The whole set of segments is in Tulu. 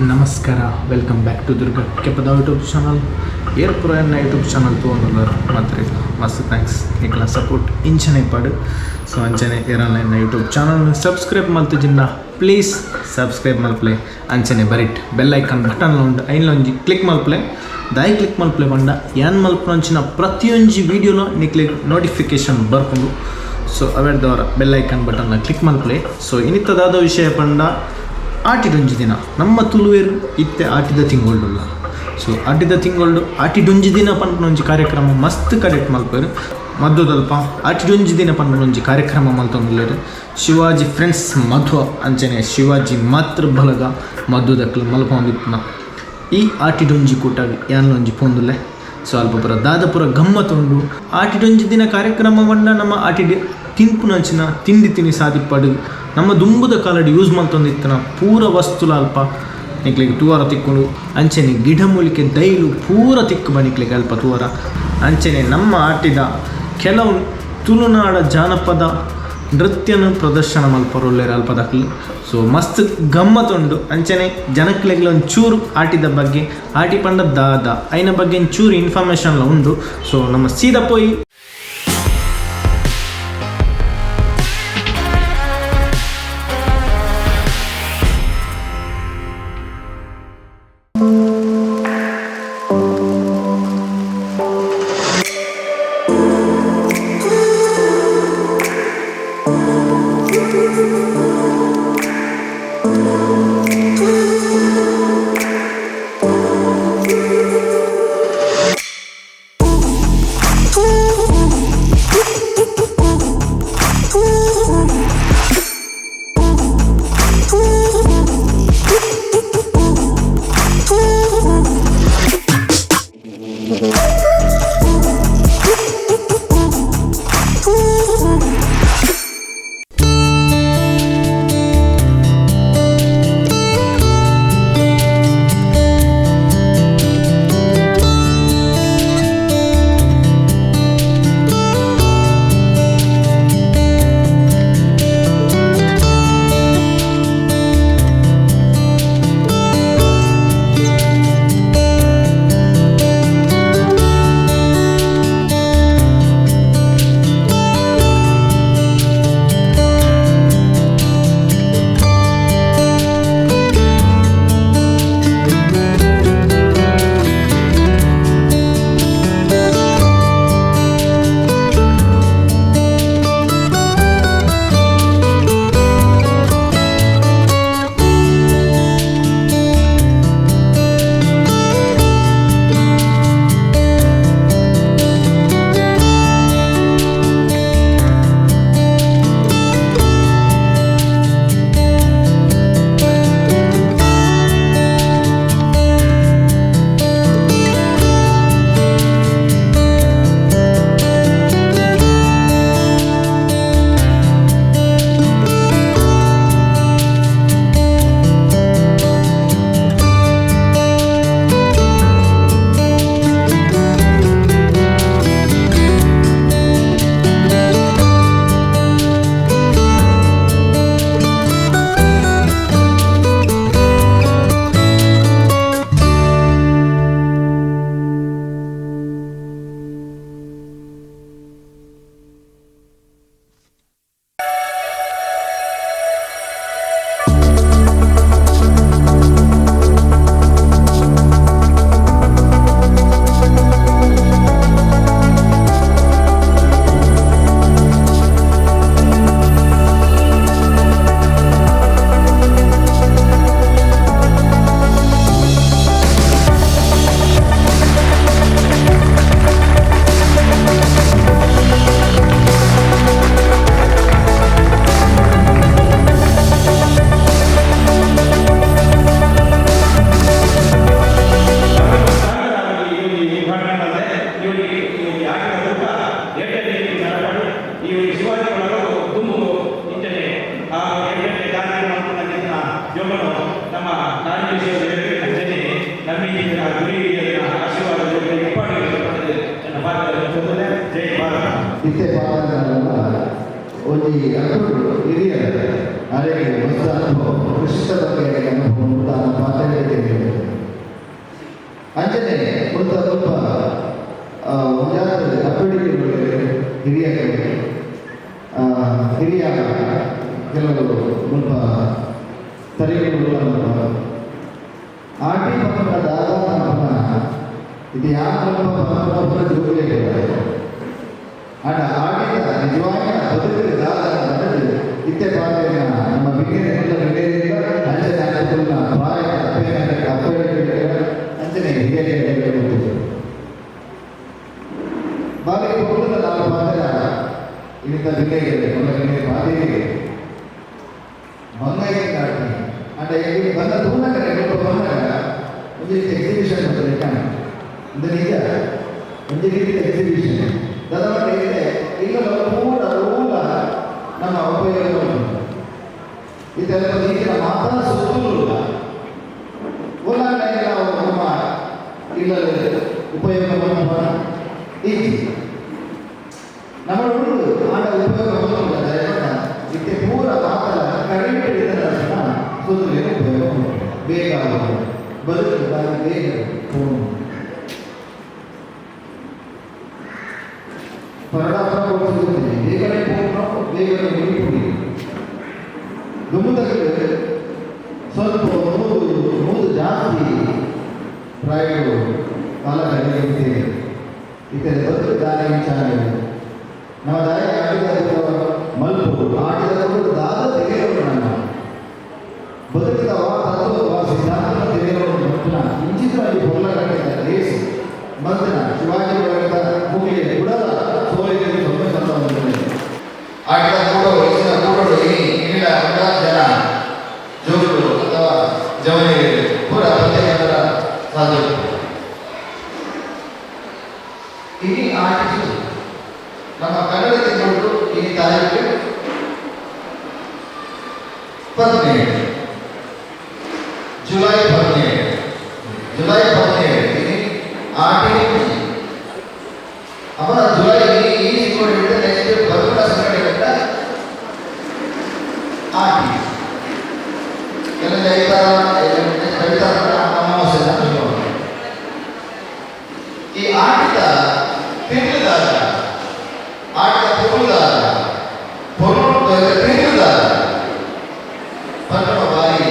ನಮಸ್ಕಾರ, welcome back to Durga ಕೆಪದ YouTube channel. ಏರ್ ಪುರ ಎನ್ನ ಯೂಟ್ಯೂಬ್ ಚಾನಲ್ ತೂವೊಂದುಲ್ಲೆರ್ ಮಾತ್ರೆಗ್ಲ ಮಸ್ತ್ thanks. ನಿಕ್ಲ ಸಪೋರ್ಟ್ ಇಂಚನೆ ಇಪ್ಪಡ್. ಸೊ ಅಂಚನೆ ಏರನ್ಲ ಎನ್ನ ಯೂಟ್ಯೂಬ್ ಚಾನಲ್ ಸಬ್ಸ್ಕ್ರೈಬ್ ಮಲ್ತುಜಿಂಡ ಪ್ಲೀಸ್ ಸಬ್ಸ್ಕ್ರೈಬ್ ಮಲ್ಪಲೆ. ಅಂಚನೆ ಬರಿಟ್ ಬೆಲ್ ಐಕಾನ್ ಬಟನ್ ಉಂಡು, ಐನ್ಲ ಒಂಜಿ ಕ್ಲಿಕ್ ಮಲ್ಪಲೆ. ದಾಯಿ ಕ್ಲಿಕ್ ಮಲ್ಪಲೆ ಪಂಡ ಯಾನ್ ಮಲ್ಪುನಂಚಿನ ಪ್ರತಿಯೊಂಜಿ ವೀಡಿಯೋಲ ನಿಕ್ಲೆಗ್ ನೋಟಿಫಿಕೇಶನ್ ಬರ್ಪುಂಡು. ಸೊ ಅವೆಡ್ದವರ ಬೆಲ್ ಐಕಾನ್ ಬಟನ್ ಕ್ಲಿಕ್ ಮಲ್ಪಲೆ. ಸೊ ಇನಿತ್ತ ದಾದ ವಿಷಯ ಪಂಡ ಆಟಿಡೊಂಜಿ ದಿನ. ನಮ್ಮ ತುಳುವೆರ್ ಇತ್ತೆ ಆಟಿದ ತಿಂಗೊಳ್ಳುಲ್ಲ. ಸೊ ಆಟಿದ ತಿಂಗೊಳ್ಳು ಆಟಿಡೊಂಜಿ ದಿನ ಪನ್ಪುನ ಒಂಜಿ ಕಾರ್ಯಕ್ರಮ ಮಸ್ತ್ ಕಡೆಟ್ ಮಲ್ಪೆರ್. ಮದ್ದೊದಲ್ಪ ಆಟಿಡೊಂಜಿ ದಿನ ಪನ್ಪುನ ಒಂಜಿ ಕಾರ್ಯಕ್ರಮ ಮಲ್ತೊಂದುಲ್ಲೆರ್ ಶಿವಾಜಿ ಫ್ರೆಂಡ್ಸ್ ಮಧ್ವ ಅಂಚನೆ ಶಿವಾಜಿ ಮಾತೃ ಬಳಗ ಮದ್ದುದಕ್ಲು ಮಲ್ಪೊಂದಿಪ್ಪುನ ಈ ಆಟಿಡೊಂಜಿ ಕೂಟಾಗ್ ಯಾನ್ಲ ಒಂಜಿ ಪೋಂದುಲ್ಲೆ. ಸೊ ಅಲ್ಪ ಪೂರ ದಾದ ಪೂರ ಗಮ್ಮತ್ ಉಂಡು. ಆಟಿಡೊಂಜಿ ದಿನ ಕಾರ್ಯಕ್ರಮ ಪಂಡ ನಮ್ಮ ಆಟಿಡ್ ತಿನ್ಪುನಂಚಿನ ತಿಂಡಿ ತಿನಿಸಾದಿಪ್ಪಡ್, ನಮ್ಮ ದುಂಬುದ ಕಾಲಡ್ ಯೂಸ್ ಮಲ್ತೊಂದಿತ್ತಿನ ಪೂರ ವಸ್ತುಲ ಅಲ್ಪ ನಿಕ್ಲೆಗ್ ತೂವರ ತಿಕ್ಕುಂಡು. ಅಂಚನೆ ಗಿಡಮೂಲಿಕೆ ದೈಲು ಪೂರ ತಿಕ್ಕುಬ ನಿಕ್ಲೆಗ್ ಅಲ್ಪ ತೂವರ. ಅಂಚನೆ ನಮ್ಮ ಆಟಿದ ಕೆಲವು ತುಳುನಾಡ ಜಾನಪದ ನೃತ್ಯನ ಪ್ರದರ್ಶನ ಮಲ್ಪರುಲ್ಲೆರ್ ಅಲ್ಪದಕ್ಲು. ಸೊ ಮಸ್ತ್ ಗಮ್ಮತ್ ಉಂಡು. ಅಂಚನೆ ಜನಕ್ಲೆಗ್ಲ ಒಂಚೂರು ಆಟಿದ ಬಗ್ಗೆ, ಆಟಿ ಪಂಡ ದಾದ ಐನ ಬಗ್ಗೆ ಒಂಚೂರು ಇನ್ಫಾರ್ಮೇಶನ್ಲ ಉಂಡು. ಸೊ ನಮ್ಮ ಸೀದಾ ಪೋಯಿ. ಇತ್ತೆ ಪಾತ್ರನ ಒಂಜಿ ಅಕ್ಕುಡು ಹಿರಿಯರು ಅರೆಗೆ ಹೊಸ ಅನುಭವ, ಕೃಷಿತ ಬಗ್ಗೆ ಅನುಭವ ಉಂಟು. ಪಾತ್ರ. ಅಂಚನೆ ಮುಲ್ಪ ಸ್ವಲ್ಪ ಒಂಜಾತ್ ಅಪ್ಪಡಿಗೆ ಹಿರಿಯ ಹಿರಿಯ ಕೆಲವರು ಮುಲ್ಪ ತರಿಗಳು. ಆಟಿ ಪಂಪನ ದಾದ ಪಂಪನ ಇದು ಯಾವ ಮುಲ್ಪ ಪಂಪನ ಪೂರ ಜೋಗಲೇ. ಆಂಡ ಆಟಿದ ನಿಜವಾದ ಬದುಕಿದ ದಾದ ಬದುಕು ಇತ್ತೆ ಪಾತೆರಿನ ನಮ್ಮ ಬಿನ್ನೆರೆ ಮುಲ್ಲ ಬಿನ್ನೆರೆಯಿಂದ ಅಂಚನೆ ಅನುಕೂಲ ಪ್ರಾಯ ಅಪ್ಪೆ ಅಂಚನೆ ಹಿರಿಯ ಗೊತ್ತಿದೆ. ಬಾಲಿಗೆ ಪೊರ್ಲುದ ನಾಲ್ ಪಾತೆರ ಇನಿತ ಬಿನ್ನೆರೆ ಮುಲ್ಲ ಬಿನ್ನೆರೆ ಪಾತೆರಿಗೆ ಬಂಗಾಯಿ ಆಟಿ. ಆಂಡ ಇಲ್ಲಿ ಬಂದ ತೂನಗ, ಮುಲ್ಪ ಬಂದಾಗ ಒಂಜಿ ರೀತಿ ಎಕ್ಸಿಬಿಷನ್ ಬರ್ತದೆ ಕಾಣ. ಒಂದು ನಿಜ, ಒಂಜಿ ರೀತಿಯ ಎಕ್ಸಿಬಿಷನ್ ದಾದ ಪಂಡ ಇತ್ತೆ ಇಲ್ಲ ಪೂರ ರೂಲ ನಮ್ಮ ಉಪಯೋಗ ಉಂಟು. ಇದೆಲ್ಲ ನೀರಿನ ಮಾತ್ರ ಸುತ್ತಲೂ ಉಲ್ಲಾಂಡ ನಾವು ನಮ್ಮ ಇಲ್ಲಲ್ಲಿ ಉಪಯೋಗ ಮಾಡುವ ಇಜ್ಜಿ. ನಮ್ಮ ಉಂಡು, ಆಂಡ ಉಪಯೋಗ ಮಾಡುವುದಿಲ್ಲ. ದಯಪಟ್ಟ ಇತ್ತೆ ಪೂರ ಮಾತ್ರ ಕರೆಂಟ್ ಹಿಡಿದ ಸುತ್ತಲಿನ ಉಪಯೋಗ ಉಂಟು. ಬೇಗ ಆಗುವುದು, ಬದುಕು ಬಾರಿ ಬೇಗ ಹೋಗುವುದು. ಪರಡಾಪರ ಸಿಗುತ್ತದೆ, ಬೇಗನೆ ಪೋಪುನ, ಬೇಗನೆ ಮುಗಿಪುಡಿ. ದುಂಬುದಕ್ಕೆ ಸ್ವಲ್ಪ 100 100 ಜಾಸ್ತಿ ಪ್ರಾಯಗಳು ಕಾಲ ಕಳೆಯುತ್ತೇವೆ. ಇತರ ಬದುಕು ದಾರಿ ವಿಚಾರ ನಮ್ಮ ದಾರಿ ಆಟಿದ ಮಲ್ಪು ಆಟಿದ ಕೊಡು ದಾದ ತೆಗೆಯೋಣ. ನಮ್ಮ ಬದುಕಿದ ವಾ ತತ್ವ ವಾ ಸಿದ್ಧಾಂತ ತೆಗೆಯೋಣ. ಮಂತನ ಇಂಚಿತ್ರ ಈ ಪೊರ್ಲಕಟ್ಟಿದ ರೇಸ್ ಮಂತನ ಶಿವಾಜಿ ಬಳಗದ ಮುಗಿಲೆ ಕುಡಲ ಸೋಲಿಗೆ ಸೊನ್ನೆ ಸಂದ. ಆಟದ ಕೂಡೋಡು ಇಚ್ಚಿನ ಕೂಡೋಡು ಇನಿ ಇನಿಲ ಒಂದಾತ್ ಜನ ಜೋಕುಲು ಅಥವಾ ಜವನಿಗೆ ಪೂರ ಪಂದ್ಯ ಸಾಧ್ಯ. ಇನಿ ಆಟಿಸು ನಮ್ಮ ಕನ್ನಡ ತಿಂಗಳು. ಇನಿ ತಾರೀಕು 17, ಜುಲೈ 17, ಜುಲೈ 17 ಇನಿ ಆಟಿ. ಅಪರ ಜುಲೈ ಈ ತಿಂಗಳು ನೆಕ್ಸ್ಟ್ ಬರ್ಪುನ ಸಂಗಡಿ ಆಟಿ. ಕೆಲವೊಂದು ಐತಾರ ಐತಾರ ಅಮಾವಾಸ್ಯೆ ಅಂತ ಹೇಳುವುದು. ಈ ಆಟಿದ ತಿರುಗಾದ, ಆಟಿದ ಪೊರುಗಾದ, ಪೊರು ತಿರುಗಾದ ಪನ್ನಡ ಬಾರಿ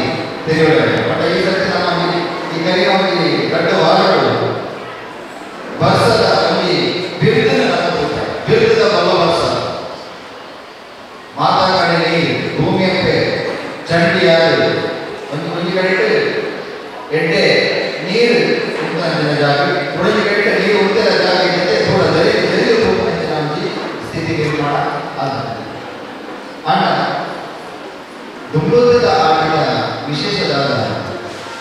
ತೆರೆಯೋಣ. ಬಟ್ ಈ ಸರ್ತಿ ನಮ್ಮ ಈ ಕರಿನ ಒಂಜಿ ರಡ್ಡ್ ವಾರಗಳು ಬರ್ಸದ ಒಂಜಿ ಬಿರುದಿನ ನಮ್ಮ ಬಿರುದದ ಬಲ್ಲ ಬರ್ಸ. ಮಾತಾ ಕಡೆ ನೀರು, ಭೂಮಿ ಅಂತೆ ಚಂಡಿಯಾದ ಒಂದು ಒಂಜಿ ಕಡೆ ಎಡ್ಡೆ ನೀರು ಉಂಟಂಚಿನ ಜಾಗ, ಒಂಜಿ ಕಡೆ ನೀರು ಉಂಟದ ಜಾಗ ಇದ್ದದೆ ಥೋಡ ದರಿ ದರಿ ತೂಪುನಂಚಿನ ಒಂಜಿ ಸ್ಥಿತಿ ನಿರ್ಮಾಣ ಆಗ್ತದೆ. ಆಂಡ ದುಂಬುದ ಆಟಿದ ವಿಶೇಷದಾದ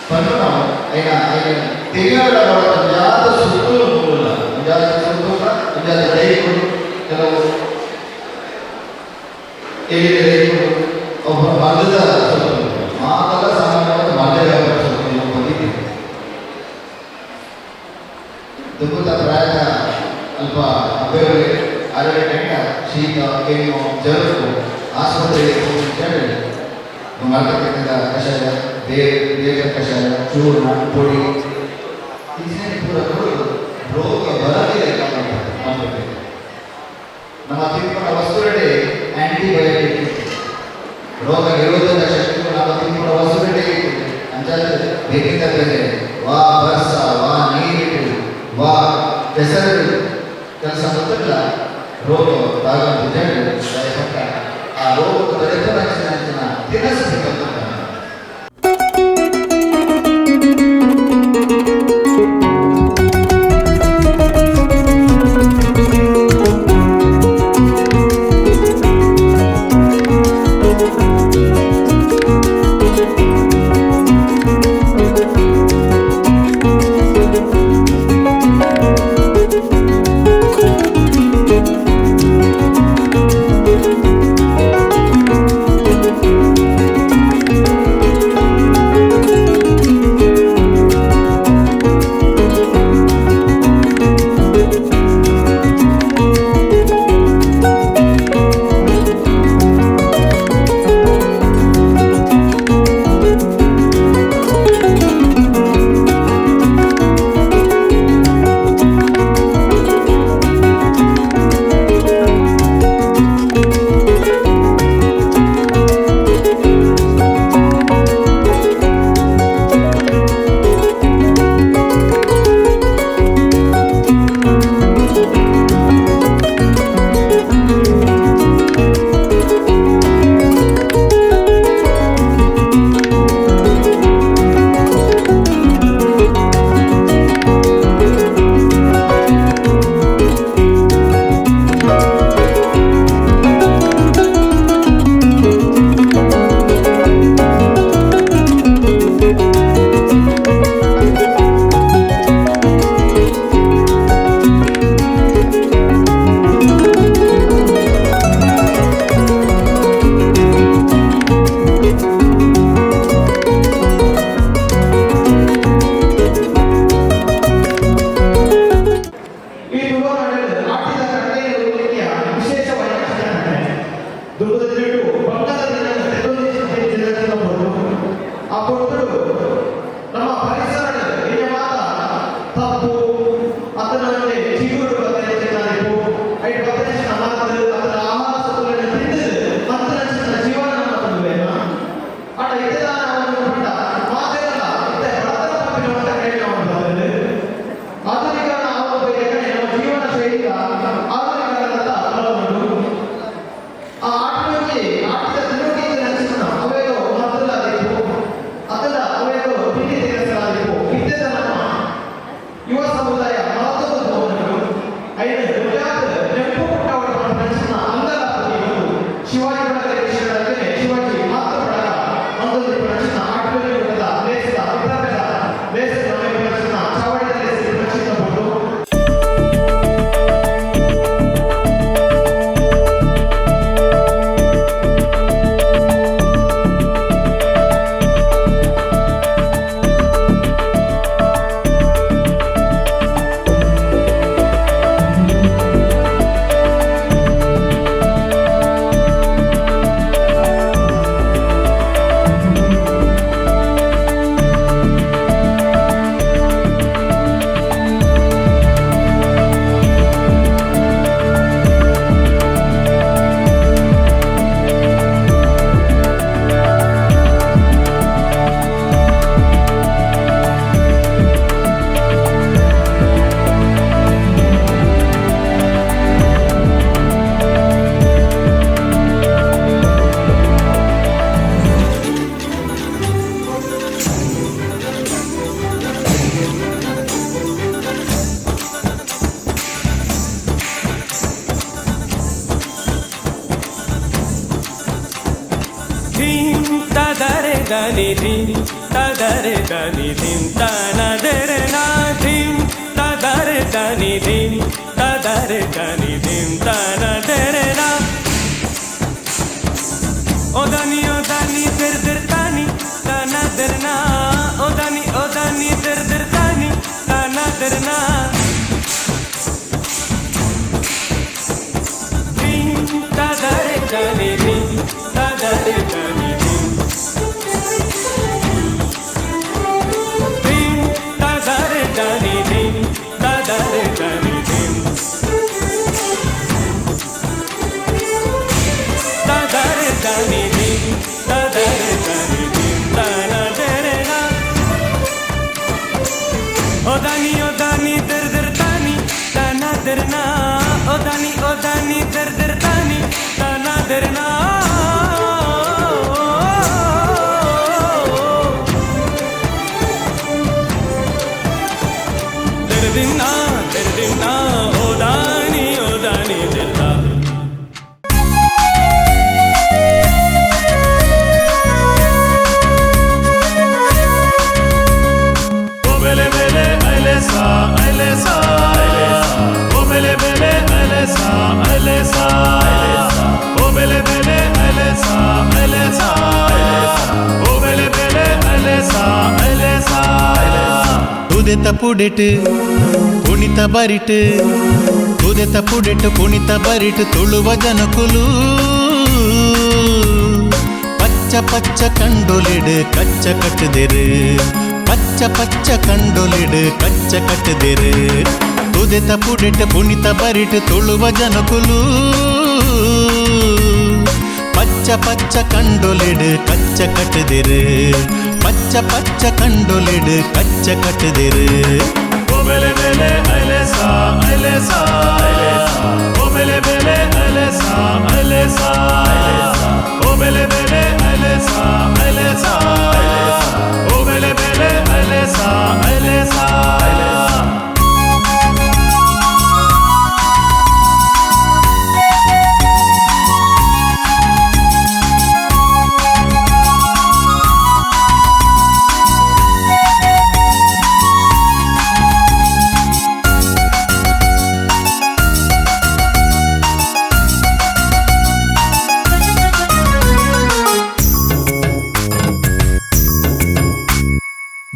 ಪನ್ನುನ ಐನ ಐನ ತೆರಿಯೋಡ ಒಂಜಾತ ಸುತ್ತಲೂ ಮೂಲ, ಒಂಜಾತ ಸುತ್ತಲೂ, ಒಂಜಾತ ದೈಗಳು, ಕೆಲವು ಎಲಿದ ದೈಗಳು, ಒಬ್ಬ ಮರ್ದದ ಸುತ್ತಲೂ ಮಾತಲ್ಲ. ಸಾಮಾನ್ಯವಾದ ಮರ್ದ ವ್ಯಾಪಾರ ಸುತ್ತಲೂ ಬಂದಿದೆ. ದುಂಬುದ ಪ್ರಾಯದ ಅಲ್ಪ ಅಬ್ಬೆಗಳಿಗೆ ಆರೋಗ್ಯ ಕೆಟ್ಟ, ಶೀತ, ಕೆಮ್ಮು, ಜ್ವರಕ್ಕೂ ಆಸ್ಪತ್ರೆಗೆ ಹೋಗಿ ಹೇಳಿ ಮರಕಟ್ಟಿದ ಕಷಾಯ, ಬೇರೆ ಬೇಗ ಕಷಾಯ, ಚೂರ್ಣ, ಪುಡಿ ಇಂಚಿನ ಪೂರ ಕೊಡೋದು ರೋಗ ಬರದಿದೆ ಮಾಡಬೇಕು. ನಮ್ಮ ತಿನ್ಕೊಂಡ ವಸ್ತುಗಳೇ ಆಂಟಿಬಯೋಟಿಕ್. ರೋಗ ನಿರೋಧಕ ಶಕ್ತಿ ನಮ್ಮ ತಿನ್ಕೊಂಡ ವಸ್ತುಗಳೇ ಇರ್ತದೆ. ಅಂಚಾದ ಬೇಕಿಂತ ಬೇರೆ ವಾ ಬರ್ಸ, ವಾ ನೀರಿಟ್ಟು, ವಾ ಕೆಸರು ಕೆಲಸ ಗೊತ್ತಿಲ್ಲ ರೋಗ ತಾಗಂತ ಹೇಳಿ ದಯಪಟ್ಟ ಆ ರೋಗ ತಡೆಪುನ ಅಂಚಿನ ತಿನಸಬೇಕಂತ. దని ಧಿಂ ತದರೆ దని ಧಿಂ ತನ ದೆರೆ ನಾ ಧಿಂ ತದರೆ దని ಧಿಂ ತದರೆ దని ಧಿಂ ತನ ದೆರೆ ನಾ ओ दानी दर दर तानी ताना दरना ओ दानी दर दर तानी ताना दरना धिं तदरे दानी धिं तदरे दानी धिं धिं तदरे दानी धिं तदरे दानी धिं तदरे दानी धिं तदरे दानी धिं ताना दरे ना ओ दानी दर दर तानी ताना दरना ओ दानी दर दर तानी ताना दरना दर दिन्ना ओ दानी दिलदा। O bele bele ailesa ailesa O bele bele ailesa ailesa O bele bele ailesa ailesa O bele bele ailesa ailesa ತುದೆತ ಪುಡೆಟ್ ಕುಣಿತ ಬರಿಟ್ ತುದೆತ ಪುಡೆಟ್ ಕುಣಿತ ಬರಿಟ್ ತುಳುವ ಜನಕುಲು ಪಚ್ಚ ಪಚ್ಚ ಕಂಡೊಲಿಡು ಕಚ್ಚ ಕಟ್ಟುದೆರು ಪಚ್ಚ ಪಚ್ಚ ಕಂಡೊಲಿಡು ಕಚ್ಚ ಕಟ್ಟುದೆರು ತುದೆತ ಪುಡೆಟ್ ಕುಣಿತ ಬರಿಟ್ ತುಳುವ ಜನಕುಲು ಪಚ್ಚ ಪಚ್ಚ ಕಂಡೊಲಿಡು ಕಚ್ಚ ಕಟ್ಟುದೆರು ಪಚ್ಚ ಪಚ್ಚ ಕಂಡೊಲಿಡು ಕಚ್ಚ ಕಟ್ಟುದೆರು O bele bele ailesa ailesa O bele bele ailesa ailesa O bele bele ailesa ailesa O bele bele ailesa ailesa.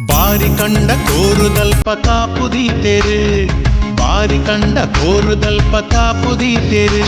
ಬಾರಿ ಕಂಡ ಕೋರುದಲ್ಪ ಕಾಪುದೀತೆರು ಬಾರಿ ಕಂಡ ಕೋರುದಲ್ಪ ಕಾಪುದೀತೆರು.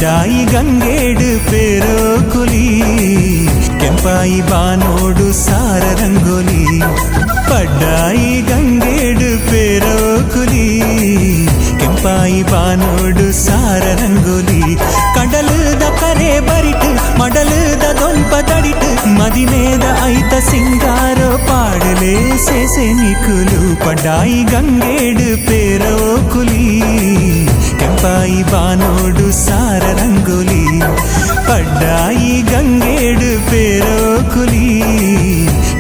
ಪಡ್ಡಾಯಿ ಗಂಗೇಡು ಪೇರೋ ಕುಲಿ, ಕೆಂಪಾಯಿ ಬಾನೋಡು ಸಾರ ರಂಗೋಲಿ. ಪಡ್ಡಾಯಿ ಗಂಗೇಡು ಪೇರೋ ಕುಲಿ, ಕೆಂಪಾಯಿ ಬಾನೋಡು ಸಾರ ರಂಗೋಲಿ. ಕಡಲದ ಕರೆ ಬರಿಟು ಮಡಲದ ದೊಂಪ ತಡಿಟು ಮದಿಮೇದ ಐತ ಸಿಂಗಾರೋ ಪಾಡಲೆ ಸೇಸೆ ನಿಕುಲು. ಪಡ್ಡಾಯಿ ಗಂಗೇಡು ಪೇರೋ ಕುಲಿ, ಕೆಂಪಾಯಿ ಬಾನೋಡು ಸಾರ ರಂಗೋಲಿ. ಪಡ್ಡಾಯಿ ಗಂಗೇಡು ಪೇರೋ ಕುಲಿ,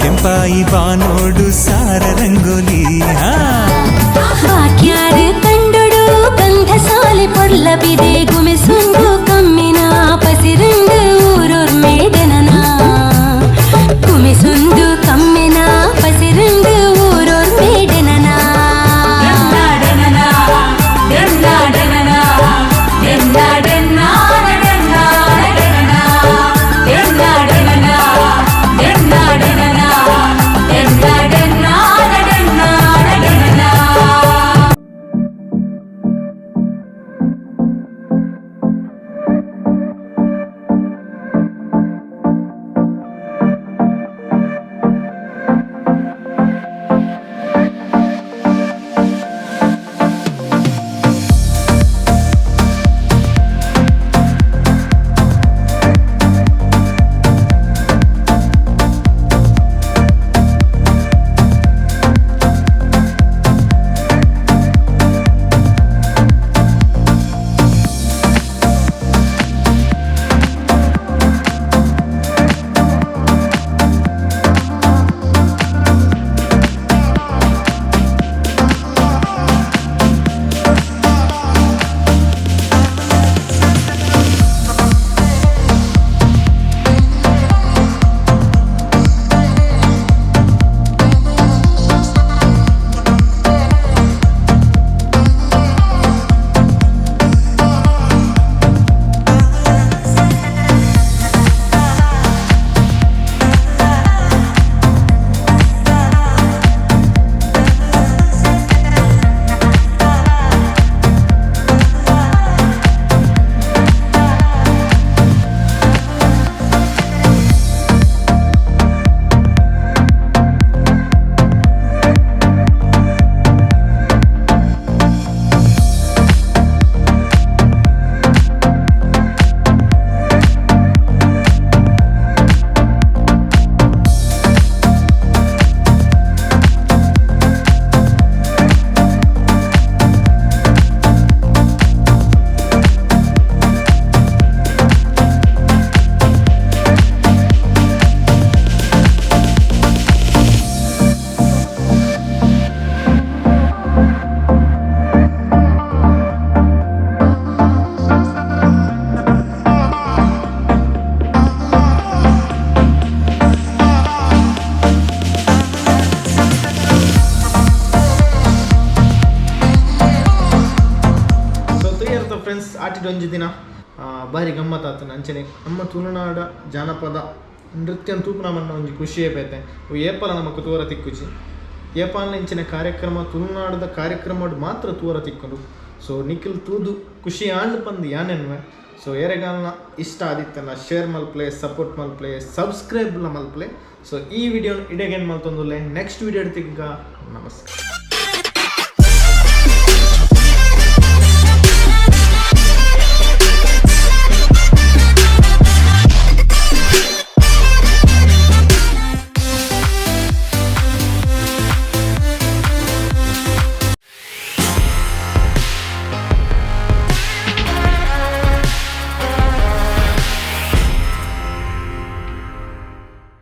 ಕೆಂಪಾಯಿ ಬಾನೋಡು ಸಾರ ರಂಗೋಲಿ. ವಾಕ್ಯಾರು ಕಂಡೊಡು ಗಂಧಸಾಲೆ ಪೊರ್ಲಬಿದೆ ಗುಮಿಸುಂಡು ಕಮ್ಮಿನ ಪಸಿರಂಡು ಊರೊರ್ ಮೇದನನ. ಗುಮಿಸುಂಡು ಕಮ್ಮಿನ ಪಸಿರಂಡು ಊರೊರ್ ಮೇದನನ. ರಾತ್ರಿ ಒಂಜಿ ದಿನ ಬಾರಿ ಗಮ್ಮತ್ ಅಂಚನೆ ನಮ್ಮ ತುಳುನಾಡ ಜಾನಪದ ನೃತ್ಯ ತೂಪುನ ಮನ್ನ ಒಂಜಿ ಖುಷಿಯೇ ಬೇತೆ. ಏಪಲ ನಮಕ್ ತೂರ ತಿಕ್ಕುಜಿ. ಏಪಾಲ್ನ ಇಂಚಿನ ಕಾರ್ಯಕ್ರಮ ತುಳುನಾಡದ ಕಾರ್ಯಕ್ರಮ ಮಾತ್ರ ತೂರ ತಿಕ್ಕುಂಡು. ಸೊ ನಿಖಿಲ್ ತೂದು ಖುಷಿ ಆಂಡ್ ಪಂದ್ ಯಾನೆನ್ವೆ. ಸೊ ಏರೆಗಾಲ್ನ ಇಷ್ಟ ಆದಿತ್ತನ ಶೇರ್ ಮಲ್ಪ್ಲೆ, ಸಪೋರ್ಟ್ ಮಲ್ಪ್ಲೆ, ಸಬ್ಸ್ಕ್ರೈಬ್ ಮಲ್ಪ್ಲೆ. ಸೊ ಈ ವಿಡಿಯೋ ಇಡೆಗೇನು ಮಲ್ತೊಂದುಲ್ಲೆ, ನೆಕ್ಸ್ಟ್ ವಿಡಿಯೋ ತಿಕ್ಕ ನಮಸ್ಕಾರ.